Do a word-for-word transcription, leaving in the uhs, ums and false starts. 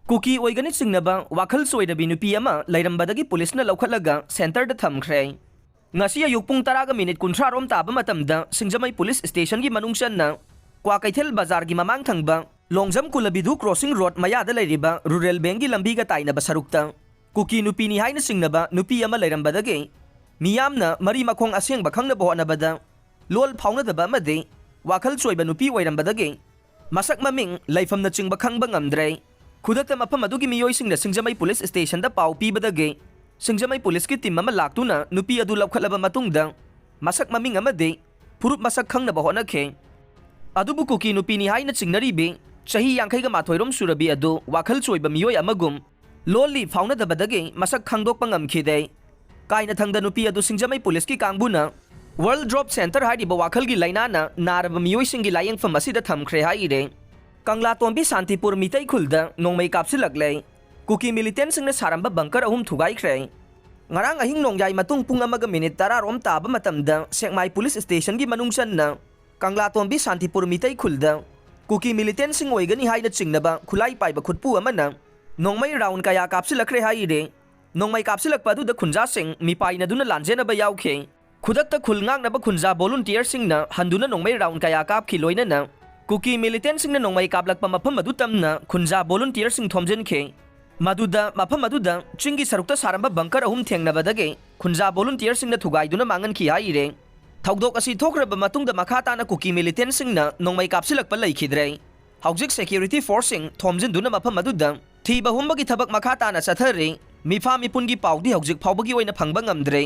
ꯀꯨꯀꯤ ꯑꯣꯏꯒꯅꯤ ꯆꯤꯡꯅꯕ ꯋꯥꯈꯜ ꯆꯣꯏꯔꯕꯤ ꯅꯨꯄꯤ ꯑꯃ ꯂꯩꯔꯝꯕꯗꯒꯤ ꯄꯨꯂꯤꯁꯅ ꯂꯧꯈꯠꯂꯒ ꯁꯦꯟꯇꯔꯗ ꯊꯝꯈ꯭ꯔꯦ꯫ ꯉꯁꯤ ꯑꯌꯨꯛ ꯄꯨꯡ ꯇꯔꯥꯒ ꯃꯤꯅꯤꯠ ꯀꯨꯟꯊ꯭ꯔꯥ ꯔꯣꯝ ꯇꯥꯕ ꯃꯇꯝꯗ ꯁꯤꯡꯖꯃꯩ ꯄꯨꯂꯤꯁ ꯁ꯭ꯇꯦꯁꯟꯒꯤ ꯃꯅꯨꯡ ꯆꯟꯅ ꯀ꯭ꯋꯥꯀꯩꯊꯦꯜ ꯕꯖꯥꯔꯒꯤ ꯃꯃꯥꯡ ꯊꯪꯕ ꯂꯣꯡꯖꯝ ꯀꯨꯂꯕꯤꯙꯨ ꯀ꯭ꯔꯣꯁꯤꯡ ꯔꯣꯗ ꯃꯌꯥꯗ ꯂꯩꯔꯤꯕ ꯔꯨꯔꯦꯜ ꯕꯦꯡꯒꯤ ꯂꯝꯕꯤꯒ ꯇꯥꯏꯅꯕ ꯁꯔꯨꯛꯇ ꯀꯨꯀꯤ ꯅꯨꯄꯤꯅꯤ ꯍꯥꯏꯅ ꯆꯤꯡꯅꯕ ꯅꯨꯄꯤ ꯑꯃ ꯂꯩꯔꯝꯕꯗꯒꯤ ꯃꯤꯌꯥꯝꯅ ꯃꯔꯤ ꯃꯈꯣꯡ ꯑꯁꯦꯡꯕ ꯈꯪꯅꯕ ꯍꯣꯠꯅꯕꯗ ꯂꯣꯜ ꯐꯥꯎꯅꯗꯕ ꯑꯃꯗꯤ ꯋꯥꯈꯜ ꯆꯣꯏꯕ ꯅꯨꯄꯤ ꯑꯣꯏꯔꯝꯕꯗꯒꯤ ꯃꯁꯛ ꯃꯃꯤꯡ, ꯂꯩꯐꯝꯅꯆꯤꯡꯕ ꯈꯪꯕ ꯉꯝꯗ꯭ꯔꯦ꯫ ꯈꯨꯗꯛꯇ ꯃꯐꯝ ꯑꯗꯨꯒꯤ ꯃꯤꯑꯣꯏꯁꯤꯡꯅ ꯁꯤꯡꯖꯃꯩ ꯄꯨꯂꯤꯁ ꯁ꯭ꯇꯦꯁꯟꯗ ꯄꯥꯎ ꯄꯤꯕꯗꯒꯤ ꯁꯤꯡꯖꯃꯩ ꯄꯨꯂꯤꯁꯀꯤ ꯇꯤꯝ ꯑꯃ ꯂꯥꯛꯇꯨꯅ ꯅꯨꯄꯤ ꯑꯗꯨ ꯂꯧꯈꯠꯂꯕ ꯃꯇꯨꯡꯗ ꯃꯁꯛ ꯃꯃꯤꯡ ꯑꯃꯗꯤ ꯐꯨꯔꯨꯞ ꯃꯁꯛ ꯈꯪꯅꯕ ꯍꯣꯠꯅꯈꯤ꯫ ꯑꯗꯨꯕꯨ ꯀꯨꯀꯤ ꯅꯨꯄꯤꯅꯤ ꯍꯥꯏꯅ ꯆꯤꯡꯅꯔꯤꯕꯤ ꯆꯍꯤ ꯌꯥꯡꯈꯩꯒ ꯃꯥꯊꯣꯏ ꯔꯣꯝ ꯁꯨꯔꯕꯤ ꯑꯗꯨ ꯋꯥꯈꯜ ꯆꯣꯏꯕ ꯃꯤꯑꯣꯏ ꯑꯃꯒꯨꯝ ꯂꯣꯜꯂꯤ ꯐꯥꯎꯅꯗꯕꯗꯒꯤ ꯃꯁꯛ ꯈꯪꯗꯣꯛꯄ ꯉꯝꯈꯤꯗꯦ꯫ ꯀꯥꯏꯅꯊꯪꯗ ꯅꯨꯄꯤ ꯑꯗꯨ ꯁꯤꯡꯖꯃꯩ ꯄꯨꯂꯤꯁꯀꯤ ꯀꯥꯡꯕꯨꯅ ꯋꯥꯔꯜ ꯗ꯭ꯔꯣꯞ ꯁꯦꯟꯇꯔ ꯍꯥꯏꯔꯤꯕ ꯋꯥꯈꯜꯒꯤ ꯂꯥꯏꯅꯥꯅ ꯅꯥꯔꯕ ꯃꯤꯑꯣꯏꯁꯤꯡꯒꯤ ꯂꯥꯌꯦꯡꯐꯝ ꯑꯁꯤꯗ ꯊꯝꯈ꯭ꯔꯦ ꯍꯥꯏꯔꯦ꯫ ꯀꯪꯂꯥꯇꯣꯝꯕꯤ ꯁꯥꯟꯇꯤꯄꯨꯔ ꯃꯤꯇꯩ ꯈꯨꯜꯗ ꯅꯣꯡꯃꯩ ꯀꯥꯞꯁꯤꯜꯂꯛꯂꯦ꯫ ꯀꯨꯀꯤ ꯃꯤꯂꯤꯇꯦꯟꯁꯤꯡꯅ ꯁꯥꯔꯝꯕ ꯕꯪꯀꯔ ꯑꯍꯨꯝ ꯊꯨꯒꯥꯏꯈ꯭ꯔꯦ꯫ ꯉꯔꯥꯡ ꯑꯍꯤꯡ ꯅꯣꯡꯌꯥꯏ ꯃꯇꯨꯡ ꯄꯨꯡ ꯑꯃꯒ ꯃꯤꯅꯤꯠ ꯇꯔꯥ ꯔꯣꯝ ꯇꯥꯕ ꯃꯇꯝꯗ ꯁꯦꯛꯃꯥꯏ ꯄꯨꯂꯤꯁ ꯁ꯭ꯇꯦꯁꯟꯒꯤ ꯃꯅꯨꯡ ꯆꯟꯅ ꯀꯪꯂꯥꯇꯣꯝꯕꯤ ꯁꯥꯟꯇꯤꯄꯨꯔ ꯃꯤꯇꯩ ꯈꯨꯜꯗ ꯀꯨꯀꯤ ꯃꯤꯂꯤꯇꯦꯟꯁꯤꯡ ꯑꯣꯏꯒꯅꯤ ꯍꯥꯏꯅ ꯆꯤꯡꯅꯕ ꯈꯨꯠꯂꯥꯏ ꯄꯥꯏꯕ ꯈꯨꯠꯄꯨ ꯑꯃꯅ ꯅꯣꯡꯃꯩ ꯔꯥꯎꯟ ꯀꯌꯥ ꯀꯥꯞꯁꯤꯜꯂꯛꯈ꯭ꯔꯦ ꯍꯥꯏꯔꯦ꯫ ꯅꯣꯡꯃꯩ ꯀꯥꯞꯁꯤꯜꯂꯛꯄ ꯑꯗꯨꯗ ꯈꯨꯟꯖꯥꯁꯤꯡ ꯃꯤꯄꯥꯏꯅꯗꯨꯅ ꯂꯥꯟꯖꯦꯟꯅꯕ ꯌꯥꯎꯈꯤ꯫ ꯈꯨꯗꯛꯇ ꯈꯨꯜ ꯉꯥꯛꯅꯕ ꯈꯨꯟꯖꯥ ꯚꯣꯂꯨꯟꯇꯤꯌꯔꯁꯤꯡꯅ ꯍꯟꯗꯨꯅ ꯅꯣꯡꯃꯩ ꯔꯥꯎꯟ ꯀꯌꯥ ꯀꯥꯞꯈꯤ꯫ ꯂꯣꯏꯅꯅ ꯀꯨꯀꯤ ꯃꯤꯂꯤꯇꯦꯟꯁꯤꯡꯅ ꯅꯣꯡꯃꯩ ꯀꯥꯞꯂꯛꯄ ꯃꯐꯝ ꯑꯗꯨ ꯇꯝꯅ ꯈꯨꯟꯖꯥ ꯚꯣꯂꯨꯟꯇꯤꯌꯔꯁꯤꯡ ꯊꯣꯝꯖꯤꯟꯈꯤ꯫ ꯃꯗꯨꯗ ꯃꯐꯝ ꯑꯗꯨꯗ ꯆꯤꯡꯒꯤ ꯁꯔꯨꯛꯇ ꯁꯥꯔꯝꯕ ꯕꯪꯀꯔ ꯑꯍꯨꯝ ꯊꯦꯡꯅꯕꯗꯒꯤ ꯈꯨꯟꯖꯥ ꯚꯣꯂꯨꯟꯇꯤꯌꯔꯁꯤꯡꯅ ꯊꯨꯒꯥꯏꯗꯨꯅ ꯃꯥꯡꯍꯟꯈꯤ ꯍꯥꯏꯔꯦ꯫ ꯊꯧꯗꯣꯛ ꯑꯁꯤ ꯊꯣꯛꯈ꯭ꯔꯕ ꯃꯇꯨꯡꯗ ꯃꯈꯥ ꯇꯥꯅ ꯀꯨꯀꯤ ꯃꯤꯂꯤꯇꯦꯟꯁꯤꯡꯅ ꯅꯣꯡꯃꯩ ꯀꯥꯞꯁꯤꯜꯂꯛꯄ ꯂꯩꯈꯤꯗ꯭ꯔꯦ꯫ ꯍꯧꯖꯤꯛ ꯁꯦꯀ꯭ꯌꯨꯔꯤꯇꯤ ꯐꯣꯔꯁꯁꯤꯡ ꯊꯣꯝꯖꯤꯟꯗꯨꯅ ꯃꯐꯝ ꯑꯗꯨꯗ ꯊꯤꯕ ꯍꯨꯝꯕꯒꯤ ꯊꯕꯛ ꯃꯈꯥ ꯇꯥꯅ ꯆꯠꯊꯔꯤ꯫ ꯃꯤꯐꯥ ꯃꯤꯄꯨꯟꯒꯤ ꯄꯥꯎꯗꯤ ꯍꯧꯖꯤꯛ ꯐꯥꯎꯕꯒꯤ ꯑꯣꯏꯅ ꯐꯪꯕ ꯉꯝꯗ꯭ꯔꯤ꯫